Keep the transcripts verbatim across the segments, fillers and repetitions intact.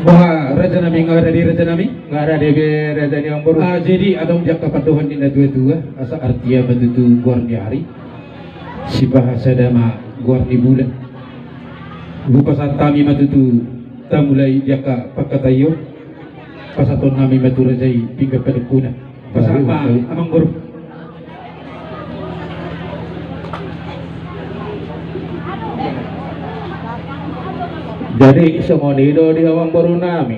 Boha raja nami, nga rade raja nami? Nga rade be raja ni amang boru. Ah, jadi adong di angka pandohan ni na tua-tua, asa artia ma tutu goar ni ari. Sipahasada ma goar ni bulan. Hupasahat hami ma tutu tamulai di angka pangkataion. Pasahaton nami ma tu raja i pinggan panungkunan. Pasahat ma, amang boru. Jadi songon i do di amang boru nami.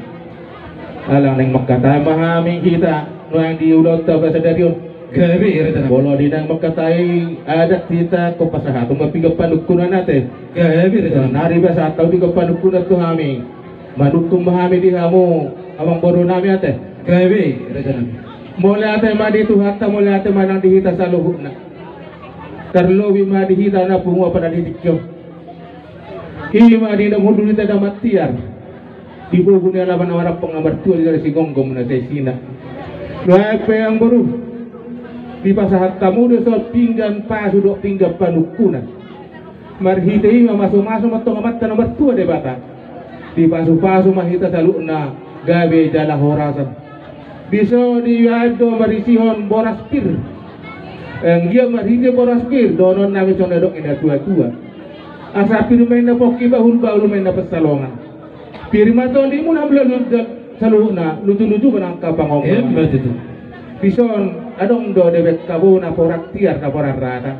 Ala naeng mangkatai ma hami hita nuaeng di ulaonta sadari on. Gabe, ira tanam. Molo di naeng mangkatai adat hita, ingkon pasahaton ma pinggan panungkunan ate. Gabe, ira tanam. Nari pasahat hamu pinggan panungkunan tu hami. Manungkun ma hami di hamu amang boru nami ate. Gabe, raja nami. Mauliate ma di Tuhanta, mauliate ma nang di hita saluhutna. Tarlobi ma di hita na pungu apala di tingki on. I ma di na mundul hita na martiar. Di bobu ni alaman na marampang na martua di dara sigomgom na saisina. Nuaeng pe amang boru, dipasahat hamu do so pinggan pasu dohot pinggan panungkunan. Marhite i ma mamasu-masu ma tong Amanta na martua Debata. Dipasu-pasu ma hita saluhutna gabe jala horasan. Dison dibaen do marisihon boras pir. Anggiat marhite boras pir dohonon nami songon na didok ni na tua-tua. Asa pir ma inna pongki, bahul-bahul ma inna pansalongan. Pir ma tondimuna, molo luhut saluhutna, luju-luju ma nang angka pangomoan. Emma tutu. Dison adong do dibaen hamu na porak tiar na porak rata.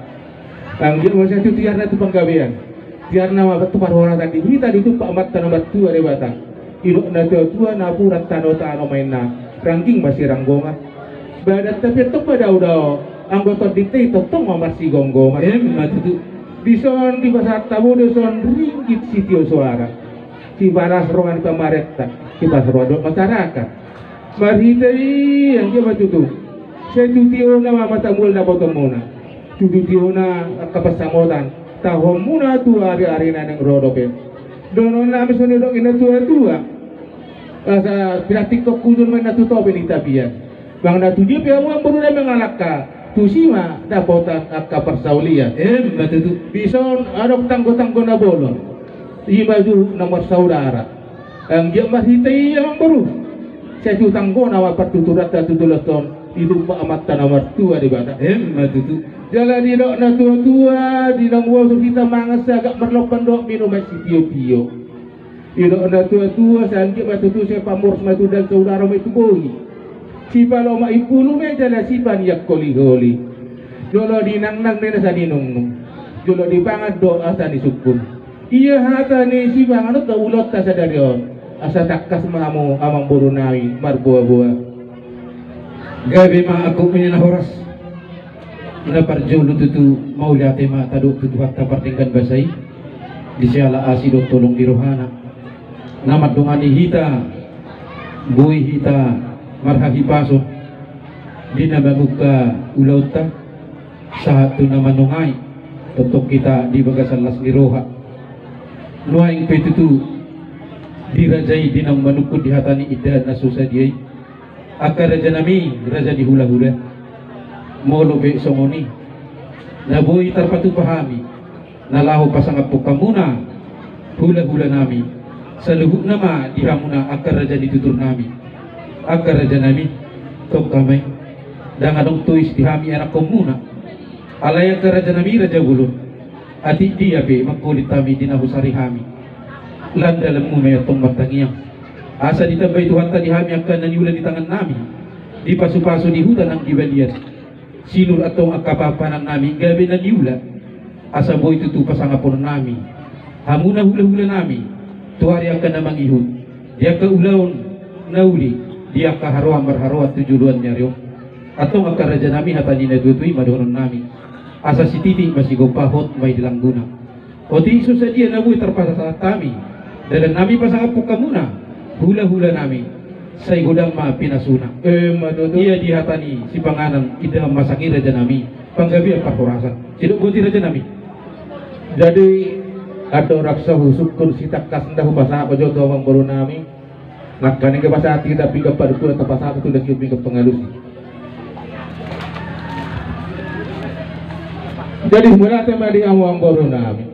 Anggiat ma sai tu tiarna tu panggabean, tiarna ma tu parhorasan di hita ditumpak Amanta na martua Debata. Didok na tua-tua, napuran tano-tano ma inna, rangging ma siranggongan. Badan tapi tong ma dao-dao, anggo tondinta i tongtong ma marsigomgoman. Emma tutu. Dison dipasahat hamu do son ringgit sitio soara. Sipalas roha ni pamarenta, sipalas roha dohot masyarakat. Marhite i anggiat ma tutu sai tu tiona ma mata mual dapotonmuna. Tu tiona angka pansamotan taonmuna tu ari-ari na naeng ro dope. Dohonon nami songon na didok ni na tua-tua. Asa pinantikhon hujur ma inna tu topi ni tapian. Manang na tu dia pe hamu amang boru nami mangalangka, tusi ma dapotan angka parsaulian. Emma tutu. Dison adong tanggo-tanggo na bolon. I ma juhut na marsaudara. Anggiat marhite i amang boru, sai tu tanggona ma partuturanta tu joloan on, ditumpak Amanta na martua Debata. Emma tutu. Jala didok na tua-tua, di naung bosur hita mangan sagap marlompan dohot minum aek sitio-tio. Didok na tua-tua, sai anggiat ma tutu sai pamorsai ma tu dalan saudara ma i tu boi. Sipalomak impulu ma i jala sipaniak holi-holi. Jolo dinangnang do i asa ninungnung, jolo dipangan do asa nisungkun. Ia hata ni sipanganon do ulaonta sadari on, asa tangkas ma hamu amang boru nami marboa-boa. Gabe ma angkup ni na horas. Na parjolo tutu mauliate ma tadok tu Tuhanta pardenggan basa i, di siala asi dohot holong ni rohana na mandongani hita, boi hita marhahipason di na mamungka ulaonta. Sahat tu na manongai tongtong hita di bagasan las ni roha. Nuaeng pe tutu di raja i di naung manungkun di hata ni indahan na so sadia i. Angka raja nami, raja ni hula-hula, molo pe songon i na boi tarpatupa hami na laho pasangaphon hamuna hula-hula nami, saluhutna ma di hamuna angka raja ni tutur nami. Angka raja nami, tongka ma i, ndang adong tois di hami ianakhonmuna. Alai angka raja nami, raja bolon, atik dia pe mangkolit hami di na husari hami, lan dalanmu ma i antong martangiang. Asa ditambai Tuhanta di hami angka na niula ni tangan nami, dipasu-pasu di huta nang di balian. Sinur antong angka pahan-pahanan nami gabe na niula, asa boi tutu pasangaphon nami hamuna hula-hula nami tu ari angka na mangihut, di angka ulaon na uli, di angka haroan marharoan tu joloan ni ari on. Antong angka raja nami, hata ni na tua-tua i ma dohonon nami, asa sititi ma sigompa, hot ma i di langguna. Otik so sadia na boi tarpasahat hami, dalan nami pasangaphon hamuna hula-hula nami, sai godang ma pinasuna. Emma tutu. Ia di hata ni sipanganon indahan ma sangin raja nami, panggabean parhorasan. Sidok boti raja nami. Jadi andorang so husungkun sitangkas, nda hupasahat ma jo tu amang boru nami. Nangkaning pasahat hita pinggan panungkunan, tapasahat ma tu na sihol pinggan pangalusi. Jadi mauliate ma di hamu amang boru nami.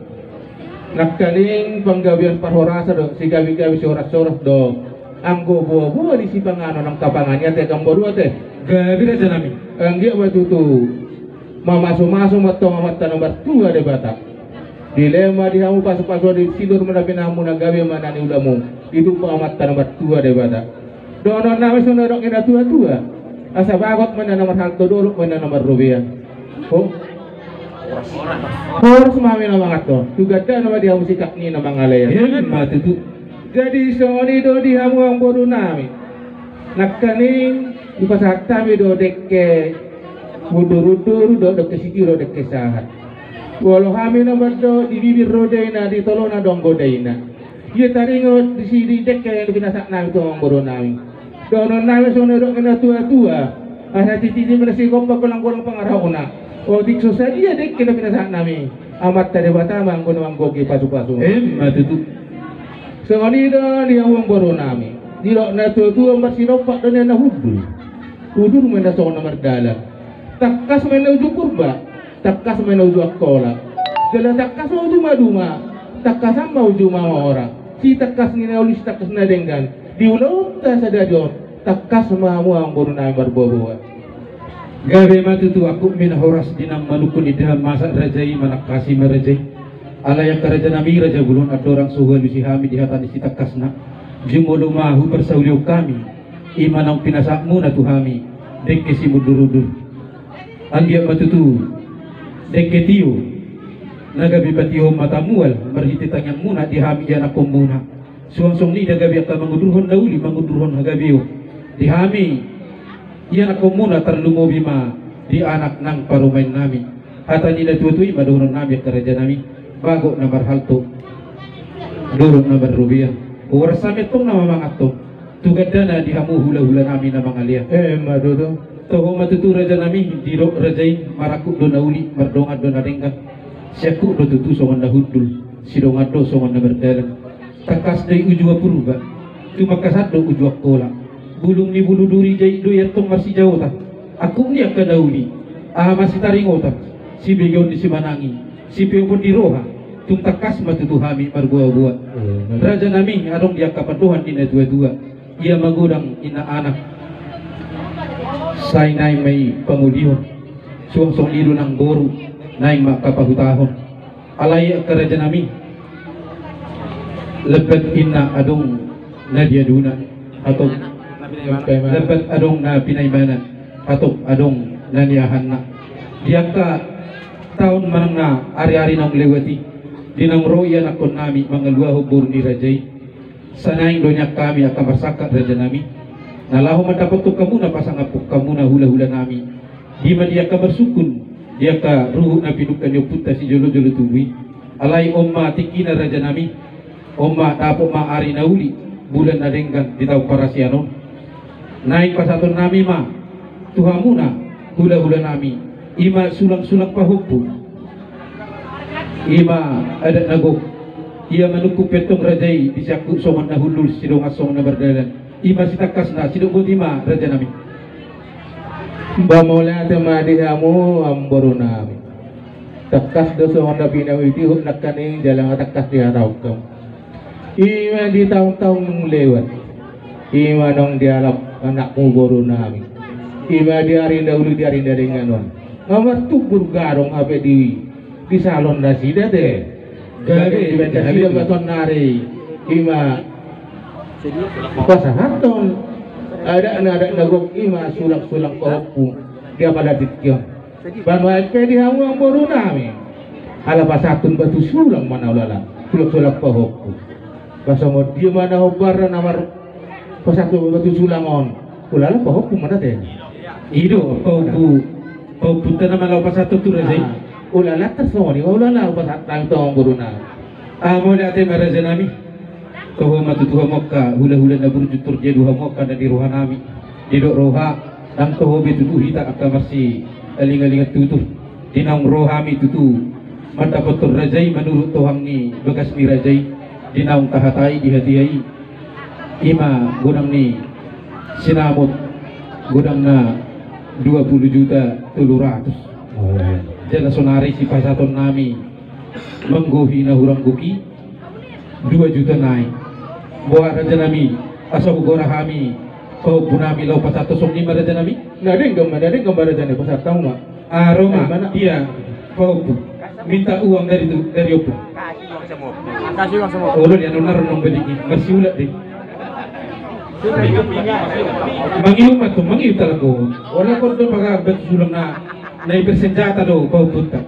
Nangkaning panggabean parhorasan do, sigabe-gabe sihoras-horas do. Anggo boa-boa ni sipanganon nang tapangan i ate, amang boru ate. Gabe raja nami. Anggiat ma tutu mamasu-masu ma antong Amanta na martua Debata. Dilehon ma di hamu pasu-pasu, disilur ma na pinahanmuna, gabe ma na niulamu, ditumpak Amanta na martua Debata. Dohonon nami songon na nidok ni na tua-tua: Asa bagot ma inna na marhalto, dolok ma inna na marrobean. Ho? Horas ma hami na mangan on, tu gandana ma di hamu sikap ni na mangalean. Ima tutu. Jadi songon i do di hamu amang boru nami. Nangkaning dipasahat hami do dengke mundur-undur do, dengke sitio do, dengke sahat. Molo hami na mandok, di bibir do daina, di tolonan do anggo daina. Ia taringot disi di dengke na pinasahat nami tu amang boru nami. Dohonon nami songon na nidok ni na tua-tua: Asa titi-titi ma na sigompa, golang-golang pangarahutna. Otik so sadia dengke na pinasahat nami, Amanta Debata ma anggo na manggohi pasu-pasu. Ima tutu. Songon i do di hamu amang boru nami. Didok na tua-tua: Marsinompak do nian na hundul, udur ma inna songon na mardalan. Tangkas ma inna uju Purba, tangkas ma inna uju Angkola. Jala tangkas ma uju Maduma, tangkasan ma uju Mamora. Sitangkas ni na uli, sitangkas na denggan, di ulaonta sadari on, tangkas ma hamu amang boru nami marboa-boa. Gabe ma tutu, angkup ma na horas di na manungkun indahan, masak raja i, manangkasi ma raja i. Alai angka raja nami, raja bolon, andorang so hualusi hami di hata ni sitangkasna, jumolo ma huparsaulihon hami ima naung pinasahatmuna tu hami, dengke simundur-undur. Anggiat ma tutu dengke tio na gabe patio mata mual marhite tangiangmuna di hami ianakkonmuna. Suang songon i do gabe angka mangudurhon na uli, mangudurhon hagabeon di hami ianakkonmuna, tarlumobi ma di anak nang parumaen nami. Hata ni na tua-tua i ma dohonon nami angka raja nami: Bagot na marhalto, dolok na marrobean. Horas hami antong na mamangantong, tu gandana di hamu hula-hula nami na mangalean. Ima tutu. Toho ma tutu raja nami, didok raja i: Marangkup do na uli, mardongan do na denggan. Siangkup do tutu songon na hundul, sidongan do songon na mardalan. Tangkas do i uju Purba, tumangkasan do uju Angkola. Bulung ni bulu duri, jait do i antong marsijaotan. Angkup ni angka na uli, aha ma sitaringotan, sibegeon ni simanangi, sipeopon ni roha, tung tangkas ma tutu hami marboa-boa. Ima. Raja nami, adong di angka pandohan ni na tua-tua: Ia magodang inna anak, sai naeng ma i pangolihon. Suang songon i do nang boru, naeng ma angka pahutahon. Alai angka raja nami, lambat inna adong na niaduna, atau lambat adong na pinaimana, atau adong na niahanna. Di angka taon manang na ari-ari naung lewat i, di naung ro ianakkon nami mangaluahon boru ni raja i, sai naeng do nian hami angka marsangkap raja nami, na laho mandapothon hamuna, pasangaphon hamuna hula-hula nami. Di ma di angka marsungkun, di angka ruhut na pinungka ni ompunta sijolo-jolo tubu i. Alai on ma tingkina raja nami, on ma dapot ma ari na uli, bulan na denggan di taon parasian on. Naeng pasahaton nami ma tu hamuna hula-hula nami, ima sulang-sulang pahompu, ima adat na gok. Ia manungkun pe antong raja i, disiangkup songon na hundul, sidongan songon na mardalan. Ima sitangkasna, sidok boti ma raja nami. Ba mauliate ma di hamu amang boru nami. Tangkas do songon na pinaihutihut nangkaning, jala nga tangkas dihatahon hamu. Ima di taon-taon naung lewat, ima naung dialap anakmu boru nami, ima di ari na uli, di ari na denggan on, nga martumbur gadong hape di, di salon nasida te. Gabe, gabe. Nasida baton nari, ima pasahathon adat na, adat na gok, ima sulang-sulang pahompu di apala tingki on. Ba nuaeng pe di hamu amang boru nami, ala pasahathon batu sulang ma na ulala, sulang-sulang pahompu. Ba songon dia ma na hombar na marpasahathon batu sulang on? Ulala pahompu ma na te. I do, pahompu, pahompunta na ma laho pasahathon tu raja i. Ah, ulala tarsongon i ma ulala pasahat nami tu amang boru nami. Ah, mauliate ma raja nami. Toho ma tutu hamu angka hula-hula na burju, torjadi hamu angka na di roha nami. Didok roha, ndang toho be tutu hita angka marsialing-alingan tutur. Di naung ro hami tutu mandapothon raja i manurut tohang ni bagas ni raja i, di naung tahatai di hatiha i, ima godang ni sinamot, godang na dua puluh juta tolu ratus. Oh, iya. Jala sonari sipasahaton nami Manggohi na hurang goki dua juta nai. Boha raja nami, asa hugora hami pahompu nami laho pasahat, songon i ma raja nami. Na denggan ma, na denggan ma raja nami, pasahat hamu ma. Ah, ro ma. Ia pahompu minta uang dari tu, dari ompu. Kasih uang sama ompu. Olo, dia nunar nong balik ni, masih ulat deh. Mangium ma tu, mangium talaga. Ora kau tu paga bet sulang na, na bersenjata do pahompunta.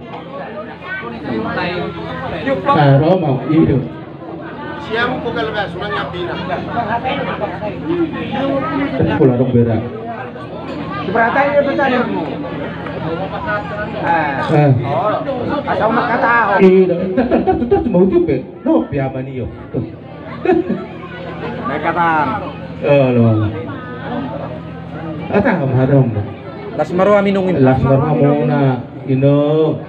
Ah, ro ma, i do. Siam ko kalbas mangapi na. Pula dong beda. Beratai ya bertanya. Ah. Ah. Oh. Asal makata. I do. Tetap tetap mau juga. No, biar mani yo. Naik katan. Oh, lo. Ata ham hadam. Las ma roha minum ini. Las ma roha muna. Ino.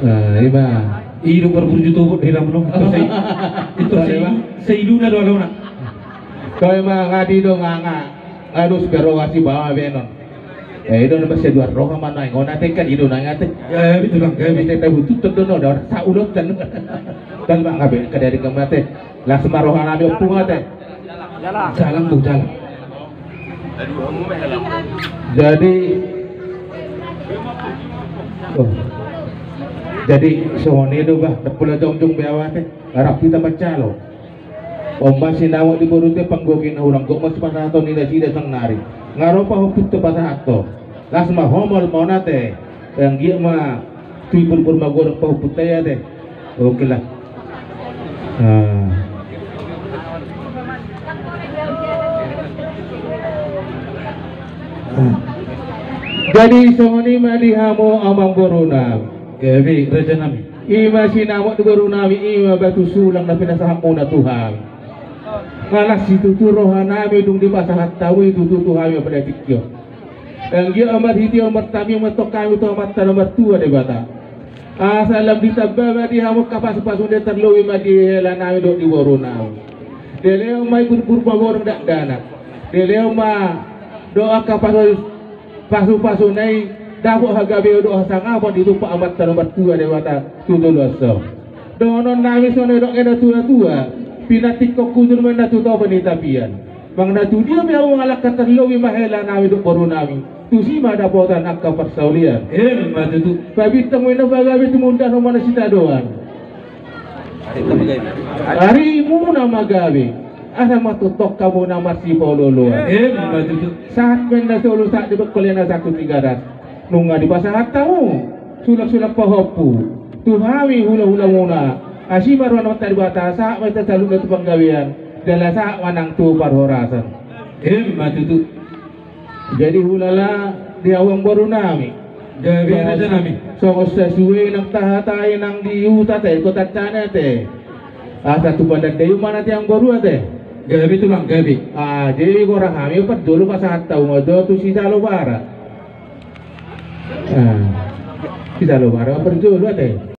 Ah, ima. Ido perburju tu, hilang no. Itu saya, itu saya, saya iluna do alona. Kau ima ngadi do nganga. Aduh, sekarang wasi bawa benon. Eh, ido na basa dua roha ma naeng on ate, kan ido naeng ate. Gabe tulang, gabe. Ate tahu tutut do no, da sa ulot kan. Kan bang gabe kadari kemate. Las ma roha nami ompung ate. Jalang. Jalang tu, jalang. Jadi, oh. Jadi songon i do bah, ndang pola jongjong be au ate. Rap hita mancalo. On ma sinamot di boru ate, panggohi na hurang gok ma sipasahaton ni nasida saonari. Nga ro pahompu tu pasahaton. Las ma homol ma on ate. Anggiat ma tu iburbur ma godang pahompunta i ate. Oke lah. Ah. Jadi songon i ma di hamu amangboruna. Gabe raja nami. Ima sinamot di boru nami, ima batu sulang na pinasahatmuna tu hami. Nga las situtu roha nami dung dipasahat hamu i tutu tu hami pada tingki on. Anggiat ma marhite on martamiang ma tong hami tu Amanta na martua Debata. Asa lam ditamba ma di hamu angka pasupasu na i, tarlobi ma di hela nami dohot di boru nami. Dilehon ma iburbur ma godang dakdanak. Dilehon ma dohot angka pasu pasupasuna i dapot hagabeon dohot hasangapon ditumpak Amanta na martua Debata tu joloan on. Dohonon nami songon na nidok ni natuatua, pinantikhon hujur ma inna tu topi ni tapian. Manang na tu dia pe hamu mangalangka, tarlobi ma hela nami dohot boru nami, tusi ma dapotan angka parsaulian. Emma tutu. Pabintang ma inna pagabe, tumundalhon ma na sitadoan. Arimuna ma gabe. Asa ma tongtong hamu na marsipaolooloan. Emma tutu. Sahat ma inna solu, sahat di Bengkol, ia na sahat tu Tigaras. Nunga dipasahat hamu sulangsulang pahompu tu hami hulahulamuna. Asi ma roha ni Amanta Debata, sahat ma hita saluhutna tu panggabean, jala sahat ma nang tu parhorasan. Emma tutu. Jadi hulala di hamu amangboru nami. Gabe raja nami. Songon sasue nang tahatai nang di huta ate, kota ancana ate. Asa tu pandandaion ma na ate amangboru ate. Gabe tulang, gabe. Ah, jadi gora hami parjolo pasahat hamu ma jo tu Sisalo Bara. Ah, Sisalo Bara parjolo ate.